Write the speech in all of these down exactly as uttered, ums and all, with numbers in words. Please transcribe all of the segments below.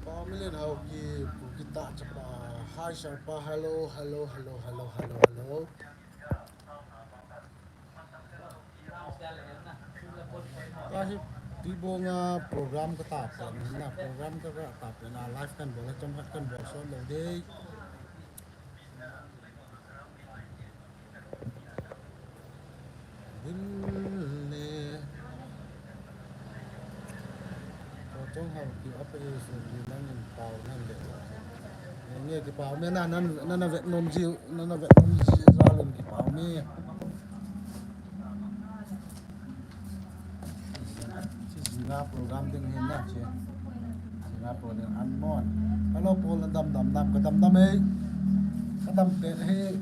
Pau Milen Haokip, Kuki Tahchapa, hi Sarpa, hello, hello, hello, hello, hello, hello. Ahi, Tuibonga program katahpeh na, program ka, katahpeh na, live kan bol, chomkhat kan bol sot lou ding. Dil ne. Ko chong hau ki apa e su ni nang in pau nang le. Nge kipau me na, nan, nan na vet nom ji, nan na vet nom ji za lun kipau me. Chi jing a program ding hin na chi. Jing a program an mon. Hello, Paul, na dam dam nam, ka dam dam e. Ka dam pet e.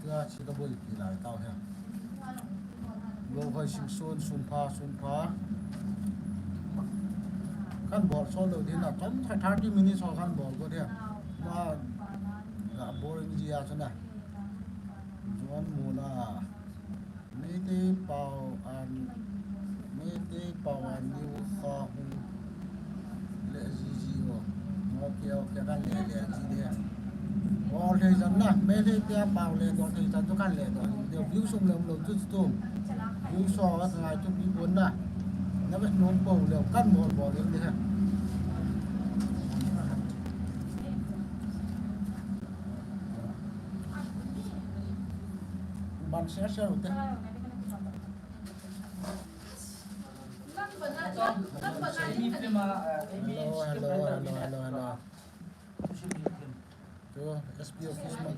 Tia chi ka boi pi lai tau he. Lo hoi sing sun, sun pha, sun pha. Kan bol sot lou ding na, chomkhat thirty minutes ho kan bol got ding. Ma, ga boring ji a chu na. Juan Muna. Meitei pau an, Meitei pau an niu kha hung le ji ji o. Ok, ok, kan le le ji de. Bol thei chan na, Meitei te pau le bol thei chan chu kan le ding. De view sum le um lou chu chu. View so a ngai chu pi pon na. Na vet nom pou le kan bol bol le de. Ban share share u te. Hello, hello, hello, hello, hello. Chu S P office ma,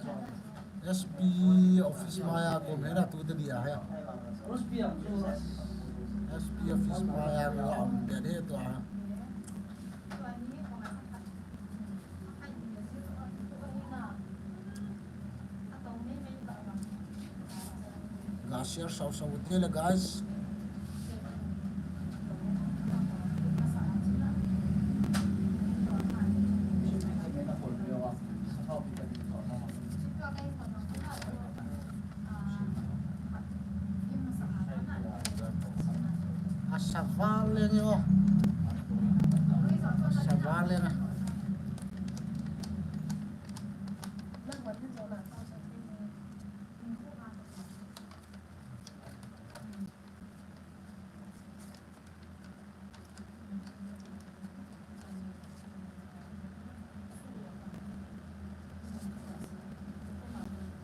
S P office ma ya ko mera tu te dia he. S P office ma ya ko am de de to ha. Ga share sau sau ute le, guys. Asa val leng e o. Asa val leng a.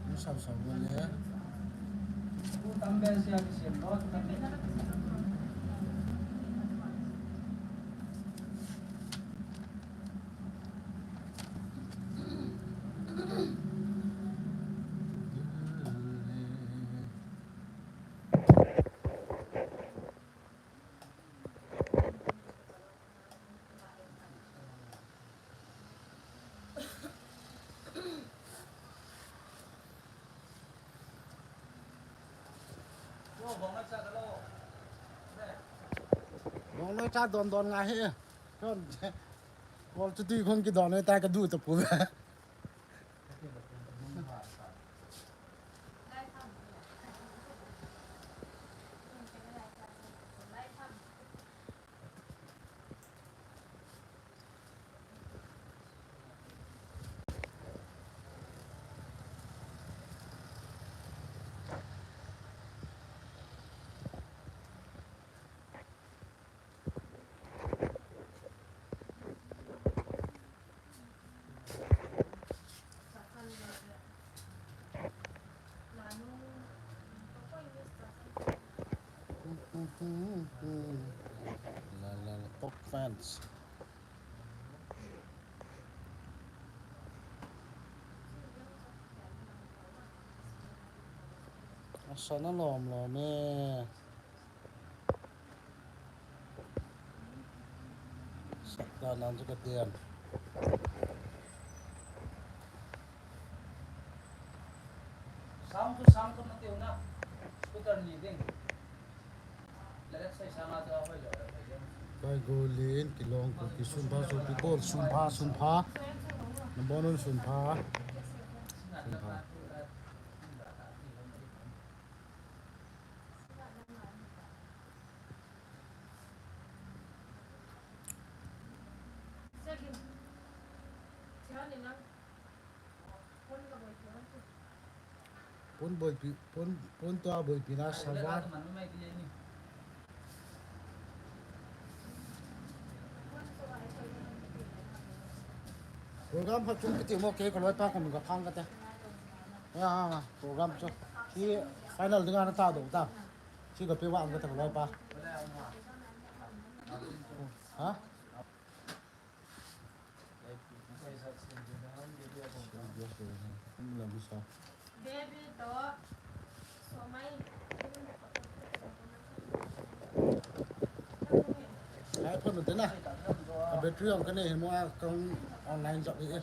Hung sau sau le. Bong noi cha don don ngai he. Kon. Bol chu tui khong kidon noi ta ka du ta pu. La, la, la, top fans. Asa na lom lom e. Sak dan an chu ka ti an. Sang chu sang chu na tiu na. Scooter ni ding. Kai go len kilong ko ki sun pha so ki bol sun pha sun pha. Nabonun sunpha. Sunpha. Pon boipi, pon, pon tua boipi na sawa. Program pha chung kiti mo ke ka loi pa kom ka phang ka te. Ya, program chu. Ki final dinga na ta do ta. Ki ka pe wa ka ta loi pa. Ha? Ai, phone te na. A battery on ka nei hin mo a kong online jap hi.